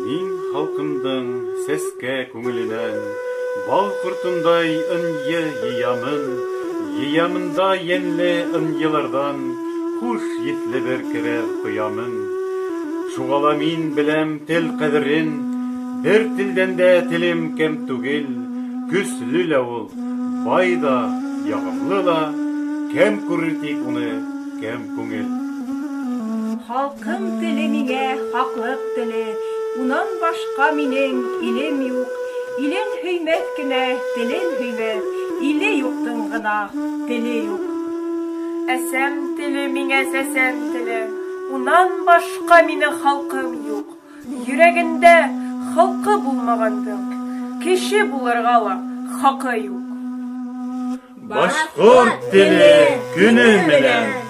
Мин халҡымдың сәскә күңеленән бал ҡортондай ынйы йыямын, йыямын да йәнле ынйыларҙан хуш еҫле бер керәҙ ҡоямын. Шуға ла мин беләм тел ҡәҙерен, бер телдән дә телем кәм түгел, көслө лә ул, бай ҙа, яғымлы ла, кәм күрер тик уны кәм күңел. Халҡым теле миңә хаҡлыҡ теле, унан башҡа минең илем юҡ. Илен һөймәҫ кенә телен һөймәҫ, иле юҡтың ғына теле юҡ. Әсәм теле миңә сәсән теле, унан башҡа минең халҡым юҡ. Йөрәгендә холҡо булмағандың кеше булырға ла хаҡы юҡ. Башҡорт теле көнө менән!